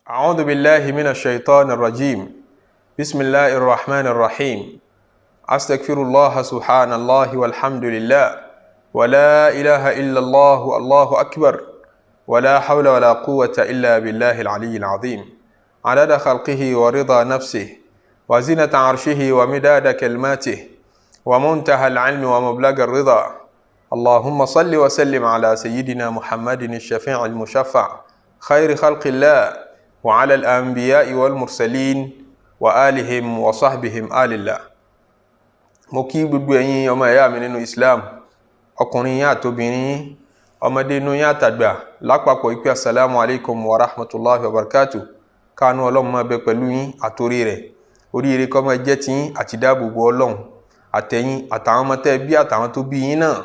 أعوذ بالله من الشيطان الرجيم. بسم الله الرحمن الرحيم. أستغفر الله، سبحان الله والحمد لله ولا إله إلا الله، الله أكبر، ولا حول ولا قوة إلا بالله العلي العظيم، عدد خلقه ورضا نفسه وزنة عرشه ومداد كلماته ومنتهى العلم ومبلغ الرضا. اللهم صل وسلم على سيدنا محمد الشفيع المشفع خير خلق الله، وعلى الأنبياء والمرسلين وآلهم وصحبهم آل الله. Mo kí gbogbo ẹ̀yin ọmọ ẹ̀yà mi nínú Islam, ọkùnrin yín àtobìnrin yín, ọmọdé inú yín àtàgbà lápapọ̀, ìpè asalaamu alaykum wa rahmatulahi wa barakatu. Káànú Ọlọ́run máa bẹ pẹ̀lú yín àtòrí rẹ̀, oríire kó máa jẹ́ tiyín àti dáàbòbò Ọlọ́run àtẹ̀yìn àtàwọn ọmọ tẹ́ bí àtàwọn tó bí yín náà.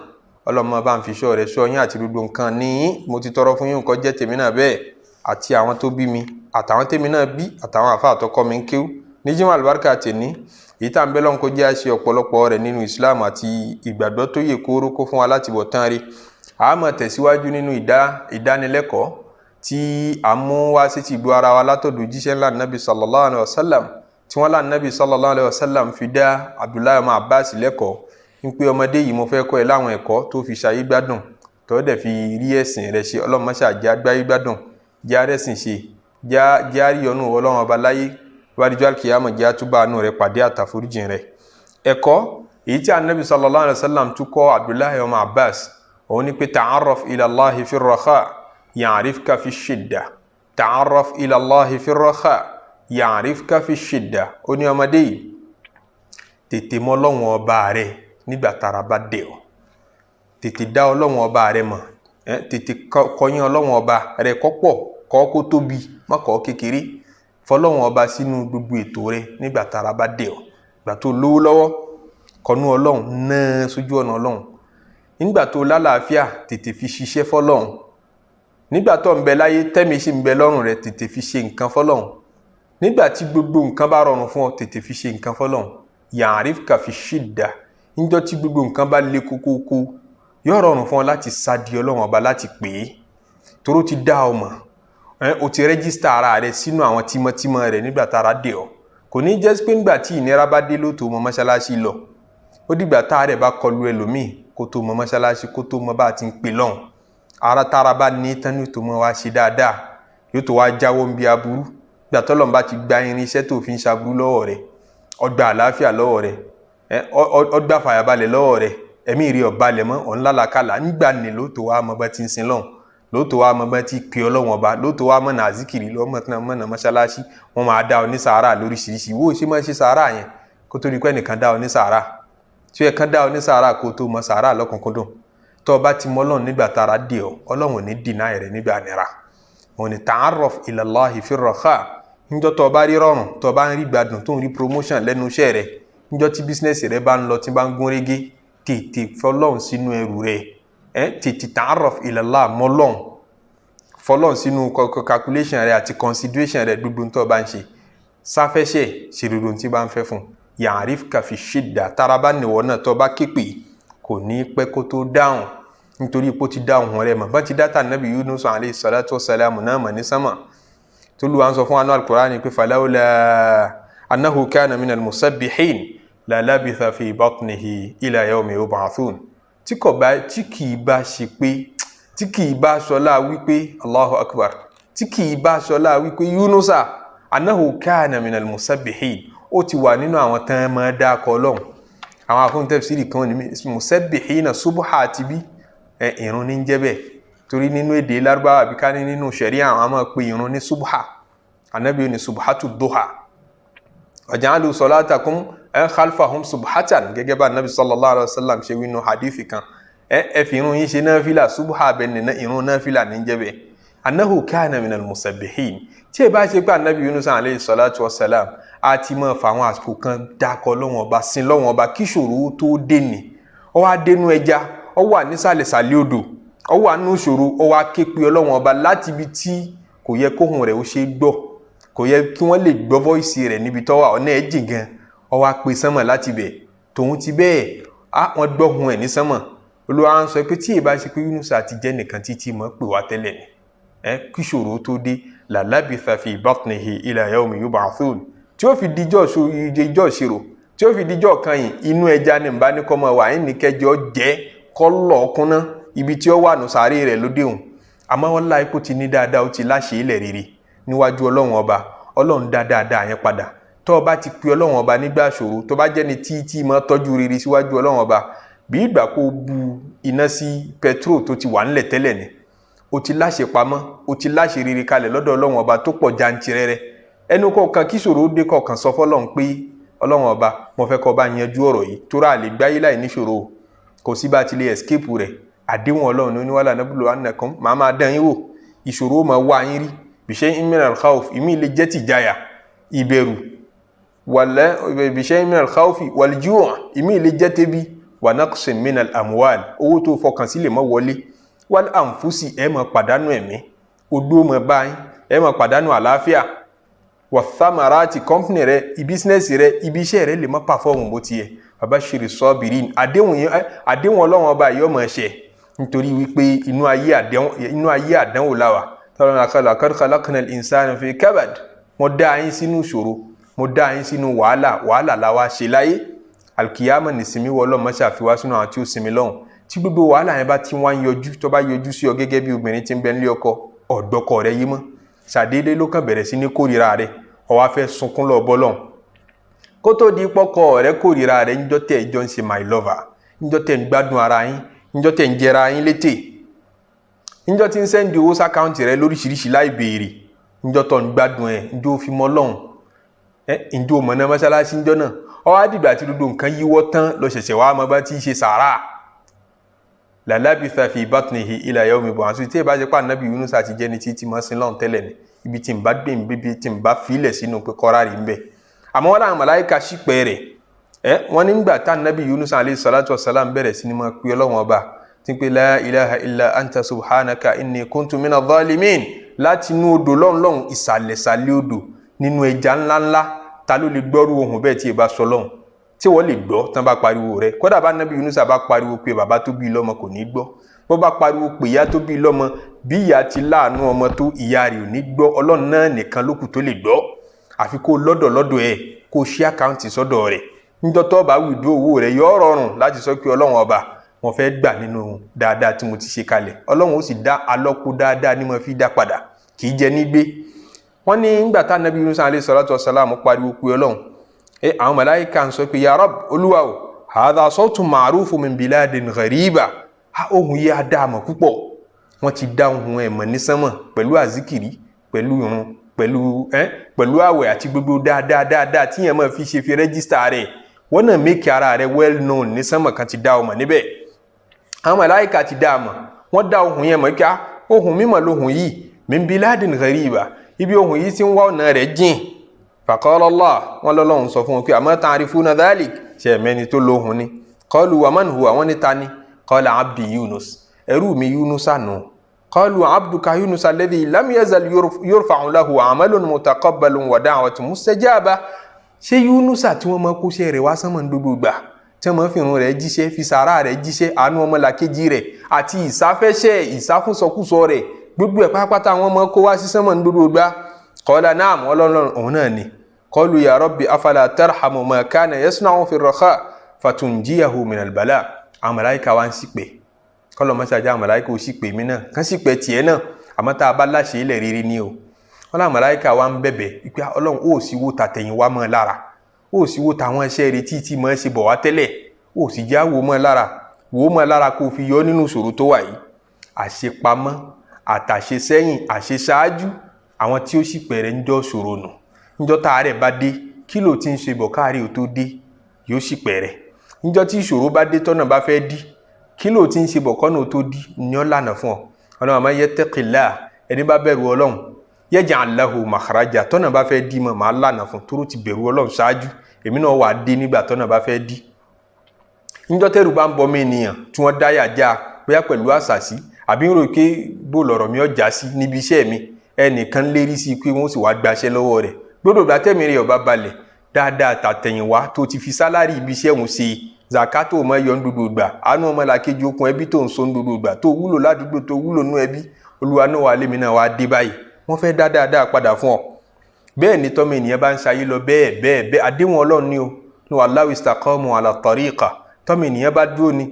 Ọlọ́run máa bá ń fi ṣọ́ rẹ̀ ṣọ́ yín àti gbogbo nǹkan ní yín. Mo ti tọrọ fún yín, nǹkan jẹ́ tèmi náà bẹ́ẹ̀, àti àwọn tó bí mi àtàwọn tèmi náà bí àtàwọn àfa àtọkọ mi ń kéwú ní jimá àlùbáríkà tèní, èyí tá à ń bẹ lọ́n kó jẹ́ àṣẹ ọ̀pọ̀lọpọ̀ rẹ̀ nínú Islam àti ìgbàgbọ́ tó yè kóró kó fún wa láti bọ̀ tán rí. A máa tẹ̀síwájú nínú ìdánilẹ́kọ̀ọ́ tí a mú wá sí ti gbọ́ ara wa látọ̀dọ̀ jíṣẹ́ ńlá Nàbí sallallahu alayhi wa sallam, tí wọ́n lá Nàbí sallallahu alayhi wa sallam fi dá Abdullahi ọmọ Abbas lẹ́kọ̀ọ́ ń pé, ọmọdé yìí, mo fẹ́ kọ́ ẹ láwọn ẹ̀kọ́ tó fi ṣayé gbádùn, tó dẹ̀ fi rí ẹ̀sìn rẹ̀ ṣe. Ọlọ́run má ṣe jẹ́ agbáyé gbádùn, jẹ́ arẹ́sìn ṣe, jẹ́ àríyànú Ọlọ́run ọba láyé wádìí alkiyama, jẹ́ àtúbà àánú rẹ̀ pàdé àtàforíjìn rẹ̀. Ẹ̀kọ́ èyí tí Anabi sallallahu alayhi wa sallam tún kọ́ Abdullahi ọmọ Abbas, òun ni pé ta'arraf ila Allahi fi raha ya'rifka fi shidda, ta'arraf ila Allahi fi raha ya'rifka fi shidda. Ó ní, ọmọdé yìí, tètè mọ̀ Ọlọ́run ọba rẹ̀ nígbà tára bá dé ọ, tètè dá Ọlọ́run ọba rẹ̀ mọ̀, tètè kọyìn Ọlọ́run ọba rẹ̀ kọ́ pọ̀, kọ́ kó tóbi, má kọ́ kékeré. Fọlọ́run ọba sínú gbogbo ètò rẹ nígbà tára bá dé ọ. Ìgbà tó lówó lọ́wọ́, kọnú Ọlọ́run náà sójú ọ̀nà Ọlọ́run. Nígbà tó lálàáfíà, tètè fi ṣiṣẹ́ fọlọ́run. Nígbà tó ń bẹ láyé, tẹ́mi sì ń bẹ lọ́rùn rẹ, tètè fi ṣe nǹkan fọlọ́run. Nígbà tí gbogbo nǹkan bá rọrùn fún ọ, tètè fi ṣe nǹkan fọlọ́run. Ya'rifka fi shidda, níjọ́ tí gbogbo nǹkan bá le kókókó, yóò rọrùn fún ọ láti sádi Ọlọ́run ọba, láti pè é, toró ti dá ọ mọ̀. O ti register ara rẹ sínú àwọn tímọ́tímọ́ rẹ nígbà tára dé ọ. Kò ní jẹ́ pé nígbà tí ìnira bá dé ló tó mọ mọ́ṣáláṣí lọ. Ó dìgbà tá rẹ̀ bá kọlu ẹlòmíì kó tó mọ mọ́ṣáláṣí, kó tó mọ bá a ti ń pè lọ́hùn. Ara tára bá ní tán ní tó mọ wá ṣe dáadáa, yóò tó wá jáwọ́ ń bí aburú. Gbà tọ́lọ́run bá ti gba irinṣẹ́ tó fi ń ṣaburú lọ́wọ́ rẹ̀, ọgbà àlàáfíà lọ́wọ́ rẹ̀, ọgbà fàyàbalẹ̀ lọ́wọ́ rẹ̀, ẹ̀mí rí ọ̀balẹ̀ mọ́, ọ̀n lálàkàlà nígbà ní ló tó wá mọ bá ti ń sin lọ́hùn, lóòótọ́ wa mọ bá ti pè Ọlọ́wọ́n ọba, lóòótọ́ wa mọ̀nà àzíkìrì lọ́mọ̀nà mọ́ṣáláṣí. Wọ́n máa dá ọ ní sàárà lóríṣiríṣi. Wo ṣé máa ṣe sàárà yẹn kó tó di pé ẹnìkan dá ọ ní sàárà tí ó yẹ kán dá ọ ní sàárà, kó tó mọ sàárà lọ́kùnkúndùn. Tó o bá ti mọ Ọlọ́run nígbà tára dé ọ, Ọlọ́run ò ní dìnnà rẹ nígbà nira. Òun ni ta'arraf ila Allahi fi raha. Níjọ́ tó o bá rí rọrùn, tó o bá ń rí gbádùn, tó ń rí promotion lẹ́nu iṣẹ́ rẹ, níjọ́ tí business rẹ bá ń lọ, tí bá ń gún régé, tètè fọlọ́run sínú ẹrù rẹ. Tètè ta'arraf ila Allah, mọ́lọ́run, fọlọ́run sínú calculation rẹ àti consideration rẹ. Gbogbo tó o bá ń ṣe, sáfẹ́ṣẹ̀ ṣe gbogbo tí bá ń fẹ́ fún. Ya'rifka fi shidda, taraba nìwọ náà, tó o bá képe, kò ní pẹ́ kó tó dáhùn, nítorí ipò ti dáhùn rẹ mọ̀. Bá ti dáta Nabi Yunus alayhi salatu wassalamu náà mọ̀ ní sánmà, t'Olúwa ń sọ fún anú al-Qur'ani pé falawla annahu kana minal musabbihin la labitha fi batnihi ila yawmi yub'athun. Tí kò bá tí kì í bá ṣe pé, tí kì í bá ṣọlá wípé, Allahu akbar, tí kì í bá ṣọlá wípé Yunusa annahu kana minal musabbihin, ó ti wà nínú àwọn tán máa dákọ Ọlọ́run. Àwọn afún tafsiri kan ní musabbihina, subha àti bí ìrun ní jẹ́ bẹ́ẹ̀, torí nínú èdè Lárúbáwá, àbí ká ní nínú ṣẹ̀ríà, àwọn máa pe ìrun ní subha. Anabi ní subhatu duha, waja'alu salatakum khalfahum subhatan, gẹ́gẹ́ bá anabi sallallahu alayhi wa sallam ṣe wí nínú hadithi kan. Ẹ fi irun yín ṣe náfìlà, subha bẹ́ẹ̀ nínú irun náfìlà ní jẹ́ bẹ́ẹ̀. Annahu kana minal musabbihin, tí ẹ bá ṣe pé anabi Yunus alayhi salatu wa salam a ti máa fa àwọn àsìkò kan dákọ lọ́wọ́n ọba, sin lọ́wọ́n ọba, kí ṣòro tó dé ni. Ó wá dénú ẹja, ó wà nísàlẹ̀sàlẹ̀ odò, ó wà nínú ìṣòro, ó wá ké pe Ọlọ́wọ́n ọba láti ibi tí kò yẹ kóhùn rẹ̀ ó ṣe gbọ́, kò yẹ kí wọ́n lè gbọ́ voice rẹ̀ níbi tó wà, ọ̀nà ẹ̀ jìn gan. Ó wá pe sánmọ̀ láti bẹ̀. Tòun ti bẹ́ẹ̀ á, wọ́n gbọ́hùn ẹ̀ ní sánmọ̀. Olúwa ń sọ pé tí ìbá ṣe pé Yunus àti jẹ́ nìkan títí mọ́ pè wá tẹ́lẹ̀ ni, ẹ kí ìṣòro tó dé. La labitha fi batnihi ila yawmi yub'athun. Tí ó fi dijọ́ ìjọ ìṣirò, tí ó fi dijọ́ kan yìí, inú ẹja ní nbá ní kọ́ máa wà ní kẹjọ jẹ́ kọ́ lọ́ọ̀kúnná ibi tí ó wà nù sàárè rẹ̀ lóde òun. Àmọ́ wọn láì kó ti ní dáadáa, ó ti láṣẹ ilẹ̀ rere níwájú Ọlọ́run Ọba. Ọlọ́run dá dáadáa yẹn padà. Tó o bá ti pe Ọlọ́run Ọba nígbà ṣòro, tó bá jẹ́ni tí máa tọ́jú rere síwájú Ọlọ́run Ọba, bí ìgbà kó bu iná sí pẹtrol tó ti wà ńlẹ̀ tẹ́lẹ̀ ni, o ti láṣẹ pamọ́, o ti láṣẹ rere kalẹ̀ lọ́dọ̀ Ọlọ́run Ọba tó pọ̀ jantirẹrẹ. Ẹnu kọ̀ọ̀kan kí ṣòro dé kọ̀ọ̀kan sọ fọ́lọ́run pé Ọlọ́run Ọba, mo fẹ́ kó bá yanjú ọ̀rọ̀ yìí, tó rà lè gbáyé láì níṣòro, kò sí bá a ti lè escape rẹ̀. Àdéhùn Ọlọ́run ní wàhálà nábùlù ànàkàn màá máa dán yín wò, ìṣòro máa wá yín rí. Bìṣẹ́ minal khawf, ìmí lè jẹ́ tìjáyà ìbẹ̀rù, wàlẹ́ bìṣẹ́ minal khawfi wal ju', ìmí lè jẹ́ tẹ́bí, wa naqsin minal amwal, owó tó fọkàn sí lè má wọlé, wal anfusi, ẹ̀ máa pàdánù ẹ̀mí, odó máa bá yín, ẹ̀ máa pàdánù àlàáfíà, wa thamarati, kọ́mpìnì rẹ, bísínẹ́sì rẹ, ibi iṣẹ́ rẹ lè má pàfọ́ọ̀mù bó ti yẹ. Babashiri sabirin, àdéhùn Ọlọ́run Ọba yìí ọmọ ẹ̀ṣẹ̀, nítorí wípé inú ayé àdánwò láwà. Tọ́lọ́nà àkàlà qad khalaqnal insana fi kabad, mo dá yín sínú ìṣòro, mo dá yín sínú wàhálà, wàhálà làwa ṣe láyé. Alkiyama nìsinmi wọ Ọlọ́run mọ́ṣẹ́ àfiwá sínú àwọn tí ó sinmi lọ́hùn. Tí gbogbo wàhálà yẹn bá ti wá ń yọjú, tó bá yọjú sí ọ gẹ́gẹ́ bí obìnrin tí ń bẹ nílé ọkọ, ọ̀dọ́kọ rẹ yé mọ́, ṣàdédé ló kàn bẹ̀rẹ̀ sí ní kórìíra rẹ, ó wá fẹ́ sunkún lọ bọ́ lọ́hùn. Kó tó di pọ́kọ rẹ kórìíra rẹ, ńjọ́ tẹ̀ ìjọ ń ṣe my lover, ńjọ́ tẹ̀ ń gbádùn ara yín, ńjọ́ tẹ̀ ń jẹra yín létè, ńjọ́ tí ń sẹ́ndì owó sákàùntì rẹ lóríṣiríṣi láì béèrè, ńjọ́ tó ń gbádùn ẹ̀, ńjọ́ fi mọ́ lọ́hùn ẹ̀, ńjọ́ mọ̀nà mọ́ṣáláṣí ńjọ́ náà. Ó wá dìgbà tí gbogbo nǹkan yíwọ́ tán lọ ṣẹ̀ṣẹ̀ wá mọ́ bá ti ṣe sàárà. La labitha fi batnihi ila yawmi yub'athun. Tí ẹ bá ṣe pa Ànábì Yunus àti jẹ́ni tí mọ́ sí lọ́hùn tẹ́lẹ̀ ni, ibi tí ń bá gbé ibi tí ń bá filẹ̀ sínú pé kọ́ra rí ń bẹ̀. Àmọ́ wọn làwọn màláíkà ṣìpẹ̀ rẹ̀ ẹ, wọ́n nígbà tá Ànábì Yunus alayhi salatu wassalam bẹ̀rẹ̀ sí ni máa pe Ọlọ́run Ọba tí ń pe la ilaha illa anta subhanaka inni kuntu mina zalimin, láti inú odò lọ́hùn lọ́hùn, ìsàlẹ̀sàlẹ̀ odò, nínú ẹja ńláńlá. Ta ló lè gbọ́rú ohùn bẹ́ẹ̀ tí ì bá sọ lọ́hùn? Tí wọ́n lè gbọ́ tán bá pariwo rẹ̀? Kódà bá Ànábì Yunus bá pariwo pé bàbá tó bí lọ́mọ, kò ní gbọ́. Bó bá pariwo pé ìyá tó bí lọ́mọ, bí ìyá ti láàánú ọmọ tó, ìyá rẹ̀ ò ní gbọ́. Ọlọ́run náà nìkan ló kù tó lè gbọ́. Àfi kó lọ́dọ̀ lọ́dọ̀ ẹ̀, kó ṣí àkáǹtì sọ́dọ̀ rẹ̀. Níjọ́ tó bá wìdú owó rẹ̀, yóò rọrùn láti sọ pé Ọlọ́run Ọba, mo fẹ́ gbà nínú dáadáa tí mo ti ṣe kalẹ̀. Ọlọ́run ó sì dá alọ́kú dáadáa ní mo fi dá padà, kì í jẹ nígbé. Wọ́n ní nígbà tá Ànábì Yunus alayhi salatu wassalam pariwo pé Ọlọ́run, àwọn màláíkà ń sọ pé ya Rabb, Olúwa o, hadha sawtun ma'rufun min biladin ghariba, ohùn yìí á dá a mọ̀ púpọ̀. Wọ́n ti dá ohùn ẹ̀ mọ̀ ní sánmọ̀ pẹ̀lú àzíkìrí, pẹ̀lú irun, pẹ̀lú àwẹ̀ àti gbogbo dáadáa dáadáa tí yẹn máa fi ṣe fi rẹ́gísítà rẹ̀. Wọ́n náà make ara rẹ̀ well known ní sánmọ̀ kan ti dá ọmọ níbẹ̀. Àwọn màláíkà ti dá a mọ̀, wọ́n dá ohùn yẹn mọ̀ kí ohùn mímọ̀ lóhùn yìí, min biladin ghariba, ibi ohùn yìí ti ń wá ọ̀nà rẹ̀ jìn. Faqala Allah, wọn lọ́lọ́run sọ fún wọn pé ama ta'rifuna dhalik, ṣe ẹ̀mẹ́ni tó lóhùn ni? Qalu wa man huwa, wọ́n ní ta ni? Qala abdi Yunus, ẹrú mi Yunus àná. Qalu abduka Yunus alladhi lam yazal yurfa'u lahu amalun mutaqabbalun wa da'watun mustajaba. Ṣé Yunus tí wọ́n máa kóṣẹ́ rẹ̀ wá sánmọ̀ gbogbo gbà, tí wọ́n máa fi irun rẹ̀ jíṣẹ́, fi sàárà rẹ̀ jíṣẹ́, àánú ọmọlàkejì rẹ̀ àti ìsáfẹ́ṣẹ́ ìsáfúnsọkúsọ rẹ̀, gbogbo ẹ̀ pátápátá wọ́n máa kó wá sí sánmọ̀ gbogbo gbà? Qala na'am, ọlọ́run òun náà ni. Qalu ya rabbi afala tarhamu ma kana yasna'u fi raha fatunjiyahu minal bala. Àwọn màláíkà wa ń ṣìpẹ̀, kọ́lọ̀ mọ́ṣáájú àwọn màláíkà ò ṣìpẹ̀ mí náà, kán ṣìpẹ̀ tiẹ̀ náà, àmọ́ tá a bá láṣẹ ilẹ̀ rere ni o. Wọ́n láwọn màláíkà wa ń bẹ̀bẹ̀ wípé Ọlọ́run ó sì wo tàtẹ̀yìn wá mọ́ lára, ó sì wo tàwọn iṣẹ́ rẹ̀ tí mọ́ ṣe bọ̀ wá tẹ́lẹ̀, ó sì já wò mọ́ lára, wò mọ́ lára kó fi yọ nínú ìṣòro tó wà yìí. Àṣepamọ́ àtàṣesẹ́yìn àṣeṣáájú àwọn tí ó ṣìpẹ̀ rẹ̀ ń jọ́ ṣòro nù. Níjọ́ tá àárẹ̀ bá dé, kí ló ti ń ṣe bọ̀ káàárẹ̀ ò tó dé, yóò ṣìpẹ̀ rẹ̀. Níjọ́ tí ìṣòro bá dé, tọ́nà bá fẹ́ dí, kí ló ti ń ṣe bọ̀ kọ́nà ò tó dí, ní ọ́ lànà fún ọ. Ọlọ́run àmọ́ yattaqillah, ẹni bá bẹ̀rù Ọlọ́run, yaj'al lahu makhraja, tọ́nà bá fẹ́ dí mọ́, màá lànà fún, toró ti bẹ̀rù Ọlọ́run ṣáájú, èmi náà wà á dé nígbà tọ́nà bá fẹ́ dí. Níjọ́ tẹ́rù bá ń bọ mí ènìyàn tí wọ́n dáyà já, bóyá pẹ̀lú àṣàsí àbí ń rò pé bó lọ̀rọ̀ mi ọjà sí níbi iṣẹ́ mi, ẹnìkan lérí sí pé wọ́n sì wá gbaṣẹ́ lọ́wọ́ rẹ̀. Gbọ́dọ̀ gbà tẹ́mi rẹ̀ ọba balẹ̀ dáadáa tàtẹ̀yìnwá tó ti fi sálárì ibi iṣẹ́ òun ṣe, zakato mọ yọ ń gbogbo gbà, àánú ọmọlàkejì okùn ẹbí tó ń so ń gbogbo gbà, tó wúlò ládùúgbò, tó wúlò nú ẹbí, Olúwa náà wà lémi náà wá dé báyìí. Wọ́n fẹ́ dá dáadáa padà fún ọ. Bẹ́ẹ̀ ni tọ́mọ ènìyàn bá ń ṣayé lọ bẹ́ẹ̀ bẹ́ẹ̀ bẹ́ẹ̀, àdéhùn Ọlọ́run ni o ní wallahu istaqamu ala tariqa. Tọ́mọ ènìyàn bá dúró ni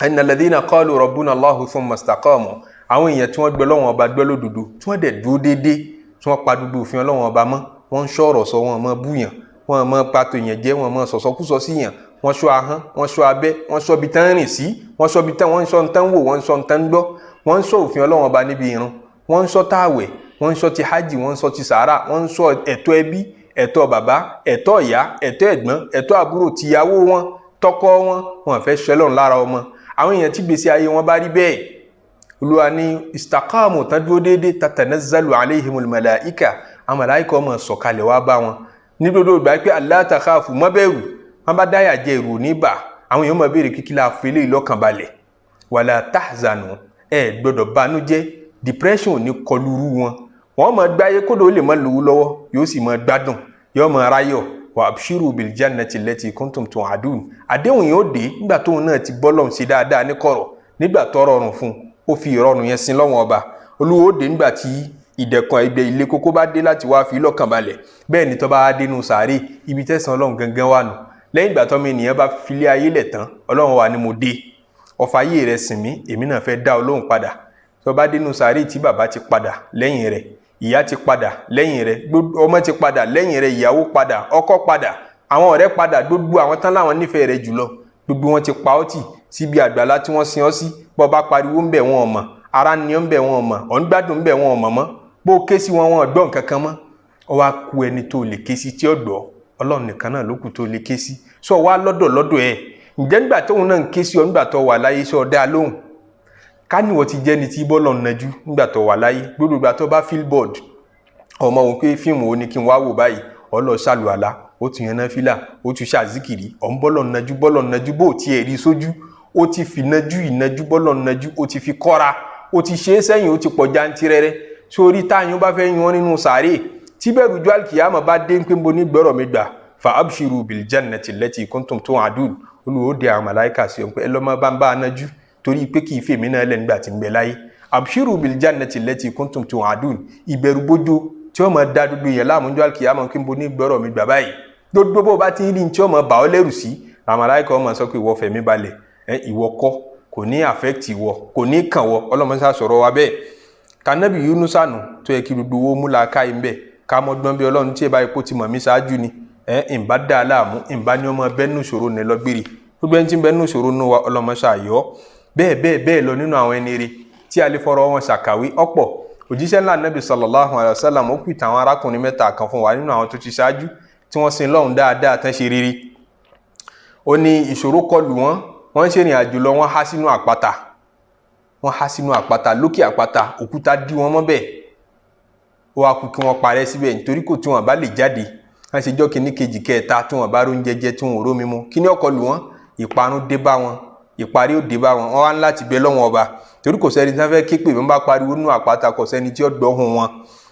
innal ladhina qalu rabbuna Allahu thumma istaqamu. Àwọn èèyàn tí wọ́n gbẹ́ lọ́wọ́n ọba gbẹ́ lódodo, tí wọ́n dẹ̀ dúró déédéé, tí wọ́n pa gbogbo òfin Ọlọ́wọ́n ọba mọ́, wọ́n ń ṣọ̀rọ̀ sọ, wọn mọ́ búyàn, wọ́n mọ́ pàtó yẹn jẹ́, wọ́n mọ́ sọ̀sọ́kúsọ sí yàn, wọ́n ṣọ́ ahọ́n, wọ́n ṣọ́ abẹ́, wọ́n ṣọ́ ibi tán rìn sí, wọ́n ṣọ́ ibi tán, wọ́n ń ṣọ́ tán wò, wọ́n ń ṣọ́ tán gbọ́, wọ́n ń ṣọ́ òfin Ọlọ́wọ́n ọba níbi irun, wọ́n ń ṣọ́ táwẹ̀, wọ́n ń ṣọ́ ti hajj, wọ́n ń ṣọ́ ti sàárà, wọ́n ń ṣọ́ ẹ̀tọ́ ẹbí, ẹ̀tọ́ bàbá, ẹ̀tọ́ ìyá, ẹ̀tọ́ ẹ̀gbọ́n, ẹ̀tọ́ àbúrò, tìyàwó wọn, tọkọ wọn, wọn fẹ́ ṣẹlọ́run lára ọmọ. Àwọn èèyàn tí gbèsè ayé wọn bá rí bẹ́ẹ̀, Olúwa ní istaqamu, tán dúró déédéé, tatanazzalu alayhimul malaika, àwọn màláìkà ọmọ sọ̀kalẹ̀ wá bá wọn ní gbogbo ìgbà pé alla takhafu, má bẹ̀rù. Wọn bá dáyà jẹ ìrù níbà, àwọn èèyàn máa béèrè kíkí la fi eléyìí lọ́kàn balẹ̀. Wala tahzanu, ẹ gbọ́dọ̀ banújẹ́, depression ò ní kọlùrú wọn. Wọn máa gbáyé kódò ó lè má lówó lọ́wọ́, yóò sì máa gbádùn, yóò máa ráyọ̀. Wa abshiru bil jannati allati kuntum tu'adun. Àdéhùn yóò dé nígbà tóun náà ti bọ́lọ̀ ṣe dáadáa ní kọ̀rọ̀, nígbà tó rọrùn fún un, ó fi ìrọ̀rùn yẹn sin lọ́wọ́n ọba. Olúwo dé nígbà tí ìdẹ̀kùn ẹgbẹ́ ilé kókó bá dé láti wá fi lọ́kàn balẹ̀. Bẹ́ẹ̀ ni tó bá dénú sàárè, ibi tẹ̀sán Ọlọ́run gangan wà nù. Lẹ́yìn ìgbà tọ́mọ ènìyàn bá filé ayé lẹ̀ tán, Ọlọ́run wà ní mo dé, ọfà ayé rẹ̀ sìn mí, èmi náà fẹ́ dá Ọlọ́run padà. Tó bá dénú sàárè tí bàbá ti padà lẹ́yìn rẹ̀, ìyá ti padà lẹ́yìn rẹ̀, ọmọ ti padà lẹ́yìn rẹ̀, ìyàwó padà, ọkọ padà, àwọn ọ̀rẹ́ padà, gbogbo àwọn tán láwọn nífẹ̀ẹ́ rẹ̀ jùlọ, gbogbo wọn ti pa ọ́ tì síbi àgbàlá tí wọ́n sin ọ́ sí. Bọ́ bá pariwo ń bẹ̀ wọn ọ̀mọ̀, ara ni ń bẹ̀ wọn ọ̀mọ̀, ọ̀ ń gbádùn ń bẹ̀ wọn ọ̀mọ̀ mọ́, bó o ké sí wọn wọn gbọ́ nǹkan kan mọ́. Ọ wá ku ẹni tó lè ké sí tí ó gbọ́, Ọlọ́run nìkan náà ló kù tó lè ké sí. Sọ wá lọ́dọ̀ lọ́dọ̀ ẹ̀, ǹjẹ́ nígbà tóun náà ń ké sí ọ nígbà tó wà láyé, sọ dá lóhùn? Ká níwọ̀ ti jẹ́ ni tí bọ́lọ̀ ń najú nígbà tó wà láyé. Gbogbo ìgbà tó bá feel bored, ọmọ òun pé fíìmù wo ni kí n wá wò báyìí, ọ lọ ṣàlùwàlá, ó tún yẹn náfìlà, ó tún ṣàzíkìrì, ọ̀ ń bọ́lọ̀ ń najú, bọ́lọ̀ ń najú, bó tiẹ̀ rí sójú, ó ti fi najú ìnajú bọ́lọ̀ ń najú, ó ti fi kọ́ra, ó ti ṣe é sẹ́yìn, ó ti pọ̀ jantirẹrẹ. Sórí táyún bá fẹ́ yan nínú sàárè, tí bẹ̀rù ju alkiyama bá dé pé mo ní gbọ́rọ̀ mi gbà, fa abshiru bil jannati allati kuntum tu'adun. Olùwò de àwọn màláìka sí ọ pé ẹ lọ́mọ bá ń bá a najú, torí pé kì í fèmí náà lẹ́nu gbà tí ń bẹ láyé. Abshiru bil jannati allati kuntum tu'adun. Ìbẹ̀rù bójó tí ó máa da dúdú yẹn láàmú ju alkiyama kí n bo ní gbọ́rọ̀ mi gbà báyìí. Gbogbo bó bá ti ń rí tí ó máa bà ọ́ lẹ́rù sí, àwọn màláìka ó máa sọ pé ìwọ fẹ̀mí balẹ̀, ìwọ kọ́, kò ní affect ìwọ, kò ní kàn wọ. Ọlọ́mọṣá sọ̀rọ̀ wa bẹ́ẹ̀. Kanabi Yunusa nù tó yẹ kí gbogbo owó múla ká yín bẹ́ẹ̀, ká mọ́ gbọ́n bí Ọlọ́run tí ẹ bá ipò ti mọ̀ mí ṣáájú ni ìbá dá a láàmú, ìbá ní ọmọ bẹ́ẹ̀ nù ṣòro ní lọ́gbìrì. Gbogbo ẹni tí ń bẹ́ẹ̀ nù ṣòro nù wa, Ọlọ́mọṣá yọ bẹ́ẹ̀ bẹ́ẹ̀ bẹ́ẹ̀ lọ nínú àwọn ẹni rere tí a lè fọ̀rọ̀ wọn ṣàkàwé ọ̀pọ̀. Òjíṣẹ́ ńlá Nabi sallallahu alayhi wa sallam ó pìtàn àwọn arákùnrin mẹ́ta kan fún wa nínú àwọn tó ti ṣáájú tí wọ́n sin Lọ́hùn dáadáa tán ṣe rere. Ó ní ìṣòro kọlù wọn, wọ́n ń ṣèrìn àjò lọ, wọ́n há sínú àpáta, wọ́n há sínú àpáta, lókè àpáta, òkúta dí wọn mọ́ bẹ́ẹ̀. Ó wá kú kí wọ́n parẹ́ síbẹ̀ nítorí kò tí wọ́n bá lè jáde. Wọ́n ṣe jọ́ kínní kejì kẹta tí wọ́n bá róúnjẹ jẹ, tí wọ́n ò rómi mu, kí ni ó kọlù wọn? Ìparun dé bá wọn, ìparí ò dé bá wọn. Wọ́n wá ń láti bẹ lọ́wọ́n ọba, torí kò sẹ́ni tí wọ́n fẹ́ ké pè, wọ́n bá pariwo nínú àpáta kò sẹ́ni tí ó gbọ́hùn wọn.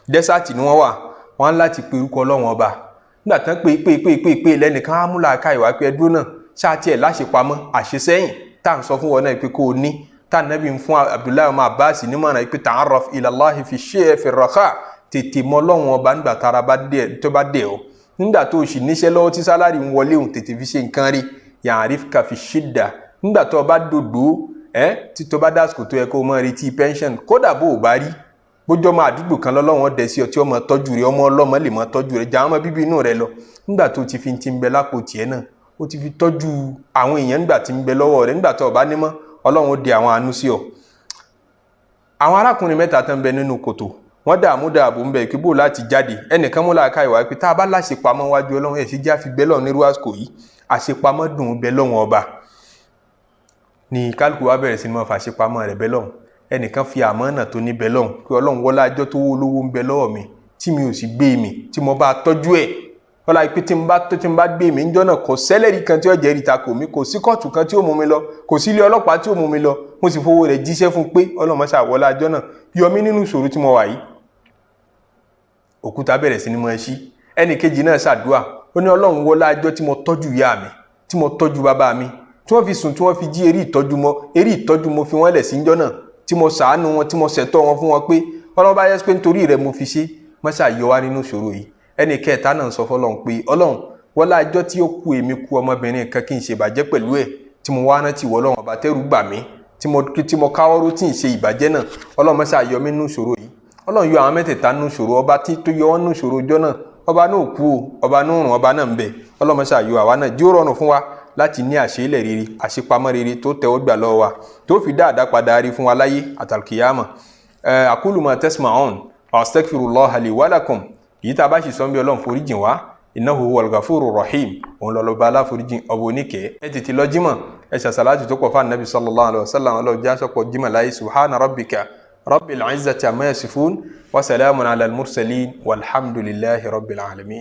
Dẹ́sàtì ni wọ́n wà, wọ́n ń láti pe orúkọ Ọlọ́wọ́n ọba. Nígbà tán pé pé pé pé pé lẹ́nìkan á múlà ká ìwà pé ẹdúró náà ṣáàtì ẹ̀ láṣepamọ́ àṣesẹ́yìn tá à ń sọ fún wọn náà pé kó o ní tá ànábì ń fún Abdullahi ọmọ Abbas nímọ̀ràn pé ta'arraf ila Allahi fi ṣe é fi raha, tètè mọ Ọlọ́run ọba nígbà tára bá dé tó bá dé ọ, nígbà tó o sì níṣẹ́ lọ́wọ́ tí sálárì ń wọlé òun, tètè fi ṣe nǹkan rí. Ya'rifka fi shidda, nígbà tó o bá dòdò tí tó bá dásìkò tó yẹ kó o máa retí pension, kódà bó o bá rí bójú ọmọ àdúgbò kan lọ́lọ́wọ́n dẹ̀ sí ọ tí ọmọ tọ́jú rẹ, ọmọ ọlọ́mọ lè máa tọ́jú rẹ, jàmọ́ bíbí inú rẹ lọ. Nígbà tó ti fi ti ń bẹ lápò tiẹ̀ náà, ó ti fi tọ́jú àwọn èèyàn nígbà tí ń bẹ lọ́wọ́ rẹ, nígbà tó o bá ní mọ́, Ọlọ́run ó di àwọn àánú sí ọ. Àwọn arákùnrin mẹ́ta tán bẹ nínú kòtò, wọ́n dààmú dààbò ń bẹ ìkíbò láti jáde. Ẹnìkan mú làákà ìwà pé tá a bá láṣepamọ́ wájú Ọlọ́run, ẹ̀ ṣe jẹ́ àfi bẹ́ lọ́run nírú àsìkò yìí, àṣepamọ́ dùn ún bẹ lọ́wọ́n ọba. Ni kálukú wa bẹ̀rẹ̀ sí ni wọ́n fàṣepamọ́ rẹ̀ bẹ́ lọ́hùn. Ẹnìkan fi àmánà tó ní bẹ lọ́hùn pé Ọlọ́run wọlá ajọ́ tó wó lówó ń bẹ lọ́wọ́ mi tí mi ò sì gbé mi tí mo bá tọ́jú ẹ̀, wọ́n pé tí n bá gbé mi ńjọ́ náà kò sẹ́lẹ̀rì kan tí ó jẹ́rìí takò mi, kò sí kóòtù kan tí ó mú mi lọ, kò sí ilé ọlọ́pàá tí ó mú mi lọ. Mo sì fowó rẹ̀ jíṣẹ́ fún pé Ọlọ́run má ṣe wọlá ajọ́ náà yọ mí nínú ìṣòro tí mo wà yìí. Òkúta bẹ̀rẹ̀ sí ni mo ṣí. Ẹnì kejì náà ṣàdúà, ó ní Ọlọ́run wọlá ajọ́ tí mo tọ́jú ìyá mi, tí mo tọ́jú bàbá mi, tí wọ́n fi sùn tí wọ́n fi jí eré ìtọ́jú mọ́ fi wọ́n lẹ̀ sí ńjọ́ náà, tí mo ṣàánú wọn, tí mo ṣẹ̀tọ́ wọn fún wọn pé Ọlọ́run bá yẹ pé nítorí rẹ mo fi ṣe, mọ́ṣá yọ wá nínú ìṣòro yìí. Ẹnì kẹta náà sọ fọlọ́run pé Ọlọ́run, wọ́lá àjọ tí ó kú èmi kú ọmọbìnrin kan kí n ṣe ìbàjẹ́ pẹ̀lú ẹ̀, tí mo wá rántí wọ Ọlọ́run ọba tẹ́rù bà mí, tí mo káwọ́rú tí ń ṣe ìbàjẹ́ náà, Ọlọ́run mọ́ṣá yọ mí nínú ìṣòro yìí. Ọlọ́run yọ àwọn mẹ́tẹ̀ẹ̀ta nínú ìṣòro. Ọba tí tó yọ wọ́n nínú ìṣòro ọjọ́ náà, ọba náà kú o, ọba náà rùn, ọba náà ń bẹ. Ọlọ́run mọ́ṣá yọ àwa náà, jí ó rọrùn fún wa láti ní àṣeélẹ̀ rere, àṣepamọ́ rere tó tẹ́wọ́ gbà lọ́wọ́ wa, tó fi dáadáa padà rí fún wa láyé àtàlùkìyàmọ̀. Aqulu ma tasma'un wa astaghfirullaha li wa lakum. Èyí tá a bá sì sọ ń bí, Ọlọ́run foríjìn wá, innahu huwal ghafurur rahim. Òun lọ́lọ́ba aláforíjìn, ọba oníkẹ́. Ẹ tètè lọ jímọ̀, ẹ ṣàṣàlájú tó pọ̀ fún anabi sallallahu alayhi wa sallam. Ọlọ́run jẹ́ àṣọpọ̀ jímọ̀ láyé. Subhana rabbika rabbil izzati amma yasifun wa salamun ala al-mursalin walhamdulillahi rabbil alamin.